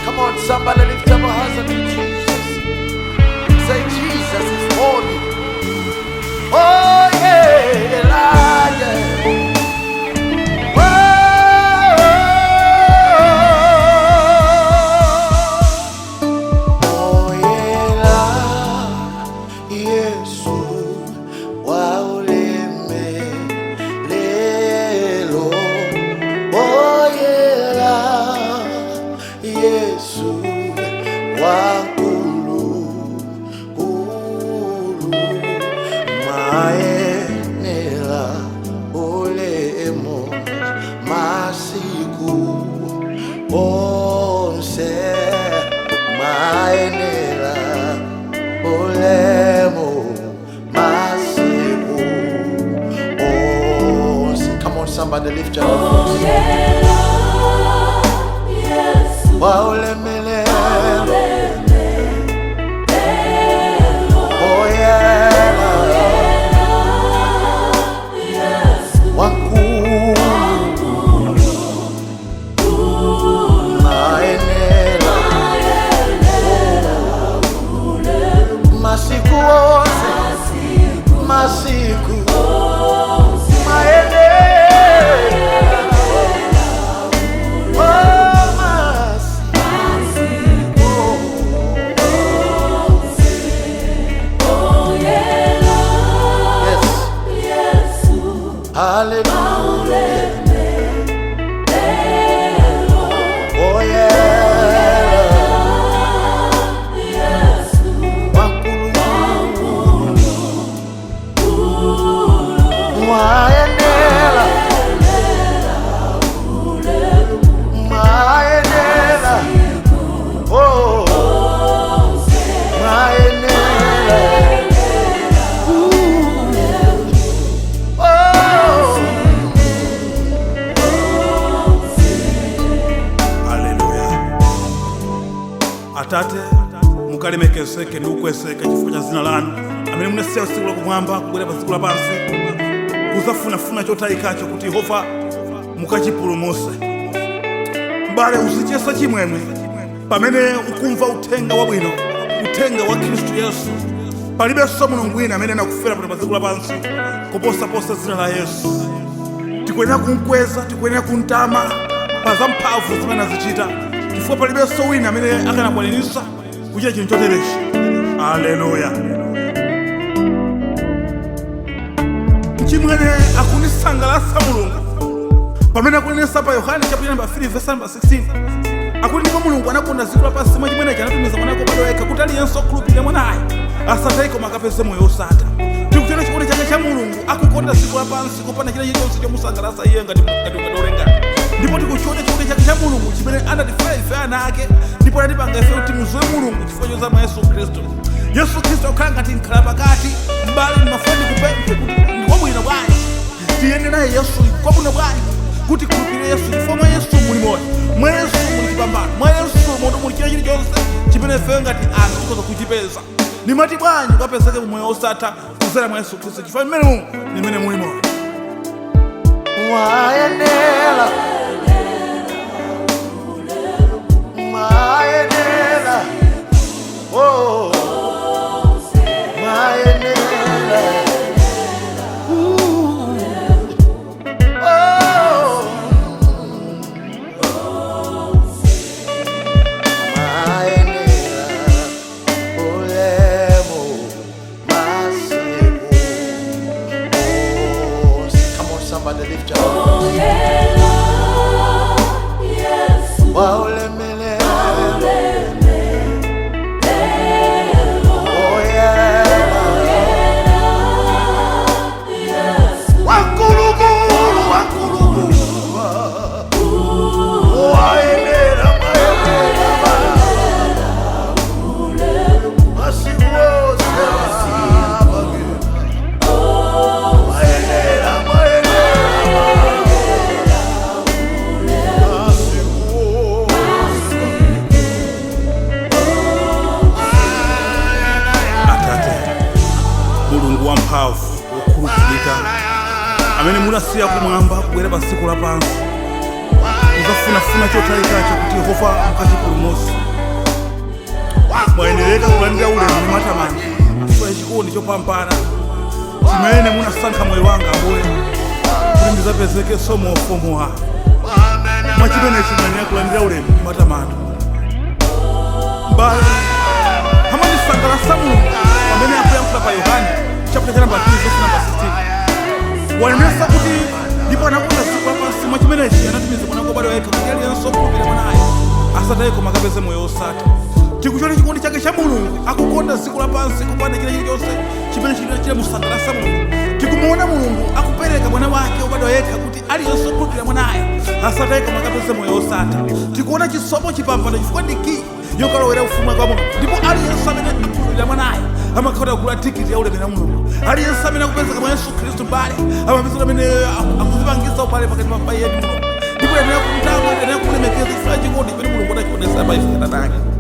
Come on, somebody lift up a hands unto Jesus. Say, Jesus is holy. Oh, yeah, yeah. Oh, oh, yeah, Yesu wa ulemelelo. Oh, yeah, Yesu wa kulu kulu mayenera ulemu masiku onse mayenera ulemu masiku onse. Come on, somebody lift your voice. Wa ulemelelo. Oh yeah, wankulu mayenera masiku onse masiku mayenera oh masiku. Yes, hallelujah. Oh yeah, wankulu mayenera mayenera oh mayenera. Oh Haleluya. Atate, mukalemekezeke ndi kukwezeka chifukwa cha zina lanu amene munasiya tsiku lakumwamba kubwera pa dziko lapansi kuzafunafuna chotayikacho kuti Yehova mukachipulumuse. Mbale, uzichesa chimwemwe pamene ukumva uthenga wabwino, uthenga wa Khristu Yesu. Palibenso mulungu wina amene anakufera pano pa dziko lapansi kuposaposa dzina la Yesu. Tikuyenera kumkweza, tikuyenera kumtama pa zamphamvu zimene azichita, chifukwa palibenso wina amene akanakwaniritsa kuchita chinthu choterechi. Aleluya. Chimwene akunisangalatsa Mulungu pamene akunenesa pa Yohane chapter number 3 verse number 16, akuti ndipo Mulungu anakonda dziko lapansi mwa chimwenechi anatumiza mwana wake wobadwa yekha, kuti aliyense okhulupirira mwanayo asataye koma akapeze moyo osatha. Tikutero chikondi chake cha Mulungu akukonda dziko lapansi kupanda china chilichonse chomusangalatsa iye ngati olengana. Ndipo tikuchiona chikondi chake cha Mulungu chimene anatifera ife ana ake, ndipo anatipanga ife kuti muziwe Mulungu chifukwa chozama Yesu Khristu. Yesu Khristu akukhala ngati nkhala pakati. Mbale, ndimafuna ndikupemphe kuti ndikwabwino bwanji tiyende naye Yesu. Kwabwino bwanji kuti khulupirire Yesu, chifukwa mwa Yesu muli moyo, mwa Yesu muli chipambano, mwa Yesu moto muli china chilichonse chimene ife ngati anthu tikhoza kuchipeza. Nimati bwanji ukapezeke moyo osatha kudzera mwa Yesu Khristu, chifukwa mmene mumu nimene muli moyo. Mayenera mayenera oh mayenera. Ooh. Oh mayenera ulemu masiku onse. Come on, somebody lift your voice. Wa ulemelelo. Oh yeah, wankulunkulu wankulunkulu wayenera mayenera masiku onse. Okhulupirika, amene munasiya kumwamba kubwera pa dziko lapansi muzafunafuna chotayikacho kuti Yehova mukachipulumutse, mwayenereka kulandira ulemu ndi matamando chifukwa cha chikondi chopambana chimene munasankha moyo wanga, Ambuye, kuti ndizapezekenso mu ufumu wanu. Mwa chimenechi mwayenera kulandira ulemu ndi matamando. Mbale, amandisangalatsa Mulungu pamene akuyankhula pa Yohane chapter cha namba 3 verse namba 16. Wanenesa kuti ndipo anakonda dziko lapansi, mwa chimenechi anatumiza mwana wobadwa yekha, kuti aliyense okhulupirira mwanayo asataye koma akapeze moyo wosatha. Tikuchiona chikondi chake cha Mulungu akukonda dziko lapansi kupanda china chilichonse chimene chinamusangalatsa Mulungu. Tikumuona Mulungu akupereka mwana wake wobadwa yekha kuti aliyense okhulupirira mwanayo asataye koma akapeze moyo wosatha. Tikuona chisomo chipambano chifukwa ndi key yokalowera ufumu wake wa Mulungu, ndipo aliyense amene akhulupirira mwanayo amakhala kugula tikiti ya ulemerero wa Mulungu. Aliyense amene akupezeka mwa Yesu Khristu, mbale, amapezeka amene akuzipangisa ubale pakati pa iye ndi Mulungu, ndipo yenera kumtama, yenera kulemekeza chifukwa chikondi chimene Mulungu anachionesa pa ife. Atate.